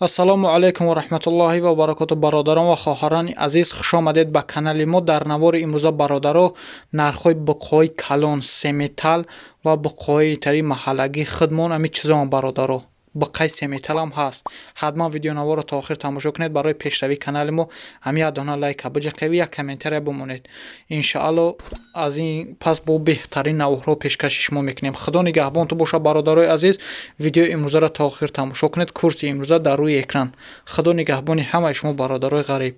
Ассалому алайкум ва раҳматуллоҳи ва баракоту, бародарон ва хоҳарони азиз, хушомадед ба канали мо. Дар навори имрӯза, бародаро, нархҳои буқҳои калон, сементал ва буқҳои тари маҳаллагӣ худмон, ҳамин чизоам, бародаро, буққаи сементалам ҳаст. Ҳатман видеонаворро то охир тамошо кунед. Барои пешравии канали мо ҳамин як дона лайка биҷақеви, як комментария бимонед. Иншоалло, аз ин пас бо беҳтарин наворҳо пешкаши шумо мекунем. Худо нигаҳбонтон бошад, бародарои азиз. Видеои имрӯзаро то охир тамошо кунед. Курси имрӯза дар рӯи экран. Худо нигаҳбони ҳамаи шумо, бародарои ғариб.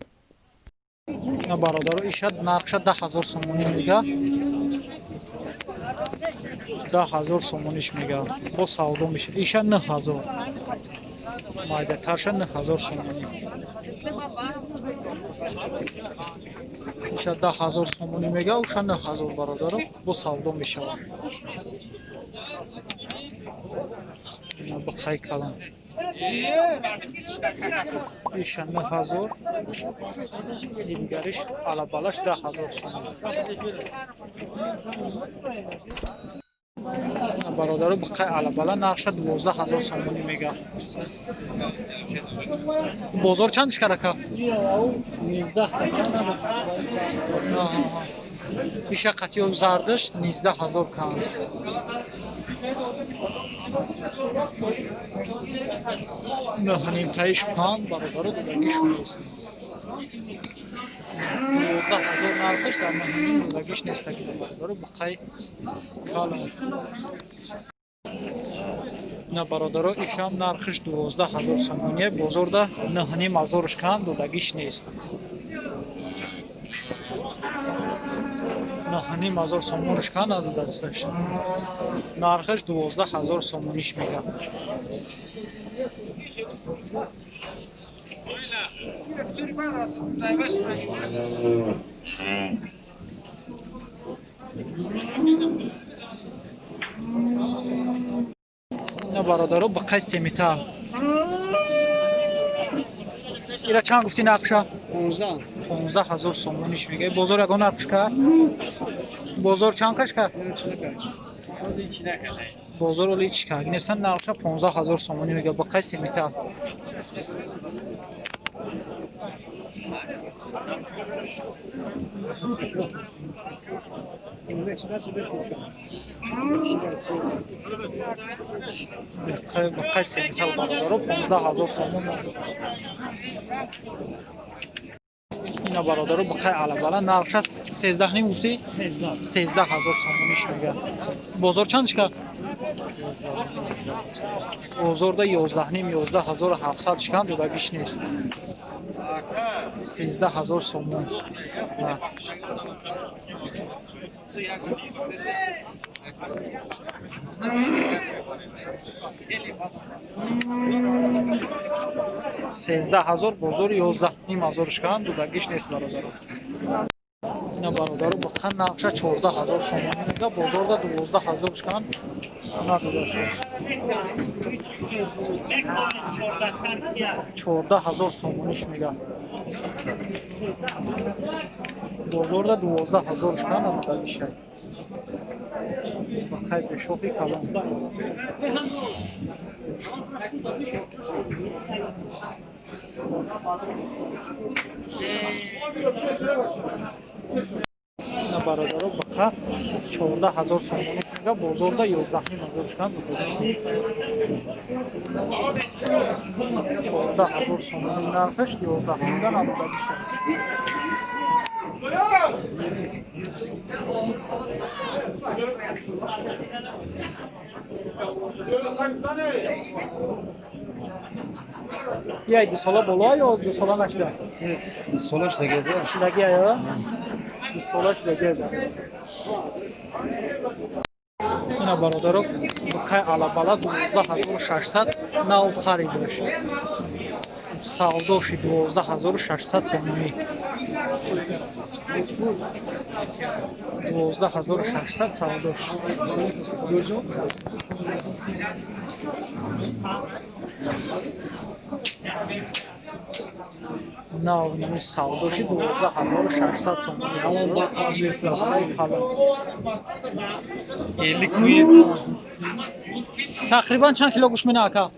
Бародаро, иша нархша 10 000 сомонӣ мега, 10 000 сомониш мега, бо савдо мешавад. Иша 9000, майдатарша 9000 сомонӣ. Иша 10 000 сомонӣ мега, уша 9000, бародаро, бо савдо мешавад. Буққаи калон иша 9000, дигариш алабалаш 10 000 сомонӣ. Бародаро, буққаи алабала нархша 12 000 сомонӣ мега. Бозор чанд ишкар, ака? Иша қатиё зардаш 19 000 кам. Нӯҳнимтаиш кам, бародаро, додагишу нест. 12 000 нархаш, дар нӯҳним додагиш нест, бародаро, буққаи калон. На, бародаро, ишам нархаш 12 000 сомоние, бозорда нӯҳним ҳазорш кам, додагиш нест. 9 500 сомониш кам надодасташ. Нархаш 12 000 сомониш мега. На, бародаро, буққаи сементал ира чанд гуфтӣ нархша? 15 000 сомониш мега. Бозор ягон нархш кард? Бозор чанд қаш кард? Бозор оли ҳеч кард несан. Нархша 15 000 сомонӣ мега, буққаи сементал. Буққаи сементал, бародаро, 15 000 сомон. Ина, бародаро, буққаи алабала нархша сездаҳ ним гуфтӣ? 13 000 сомониш мега. Бозор чанд шикар? Бозорда ёздаҳ ним, 11 700 шикан, додагиш нест. 13 000 сомон. 13 000, бозор 11 500 шикан, додагиш нест, бародаро. Ина, бародаро, буққа нархша 14 000 сомонӣ мега, бозорда 12 000 шикан, надодаш. 14 000 сомониш мега, бозорда 12 000 шикан, надодагиша. Буққаи бешохи калон. Ина, бародаро, буққа 14 000 сомониш мега, бозорда 11 500 шикан, додагиш нест. 14 000 сомонӣ нархаш, ёздаҳ нимда надодагиша. Яй дусола боло ё дусола нашуда? Дусола шудагида. Шудаги ая? Дусола шудаги. Ина, бародаро, буққаи алабала 12 600 нав харидаш. Савдоши 12 600 сомонӣ. 12 600 савдош. Нав нами савдоши 12 600 сомонӣ. Буққаи калон. 50 куйес. Тақрибан чанд кило гӯшт мена, ака?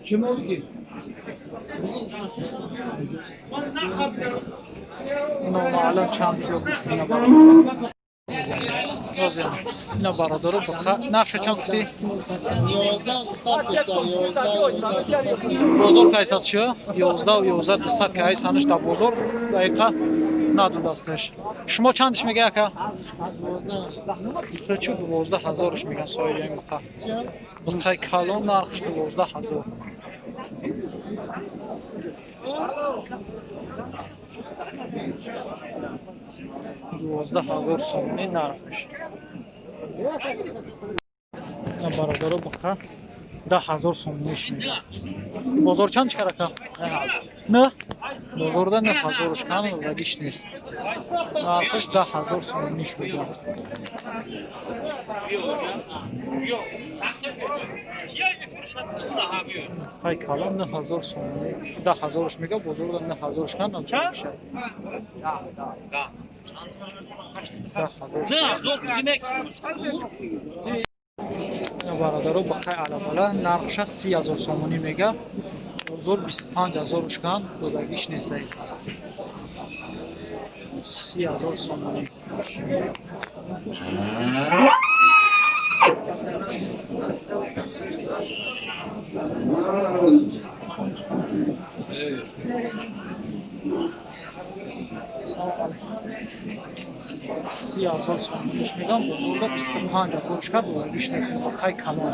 Номаълум чанд кило гӯшт мина ина бародаро нархша чанд гуфтӣ? Бозор кайс аст шо? 11 200 кайс ҳанӯш дар бозор дақиқа надодасташ. Шумо чандиш мега ака? Чу 12 ҳазорш меган соҳиби ин буқа. Буқаи калон нархш 12 ҳазор. 12 000 сомонӣ нархш. Бародаро буқа 10 000 сомониш мега. Бозор чанд чикар ака? Не? Бозорда 9 ҳазорш кан додагиш нест. Нархш 10 000 сомониш мега. Хай калон 9 000 сомонӣ 10 ҳазорш мега, бозорда 9 ҳазорш кан надодагиш. 10 ҳазор. Бародаро бақай алабала нархша 30 000 сомонӣ мега. Бозор 25 000 кан додагиш нест. 30 000 сомонӣ. Си ҳазор сомониш мегам, бозорда 25 000 шкад додагиш нест. Бақай калон.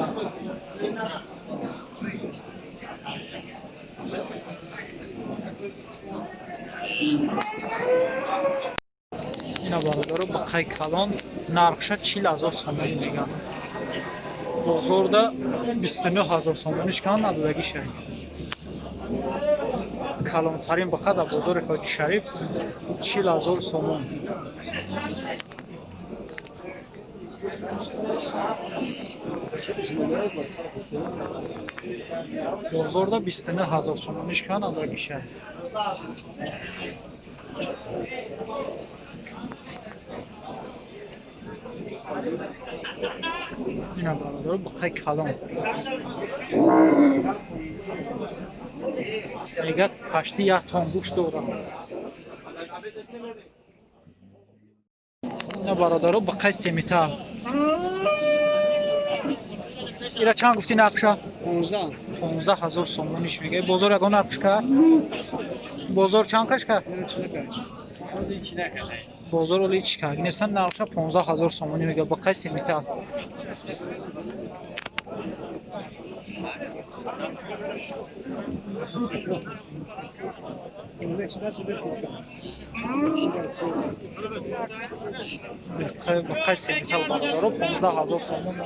Ина бародаро бақай калон нархша 40 000 сомонӣ мегам. Бозорда 29 000 сомониш кан надодагиша. Калонтарин буқа дар бозори Ҳоҷи Шариф 40 000 сомон. Бозорда 29 000 сомониш кан надодагиша. Ина бародаро буқаи калон. Мега пашти як тон гӯшт дорад. Ина бародаро буқаи семитал. Ира чанд гуфтӣ нархша? 15. 15 000 сомониш мега. Бозор ягон нархш кард? Бозор чанд қаш кард? Бозор оли ҳеч кард. Несан нархша 15 000 сомонӣ мега буқаи семитал. Буқаи семитал бародаро 15 000 сомон.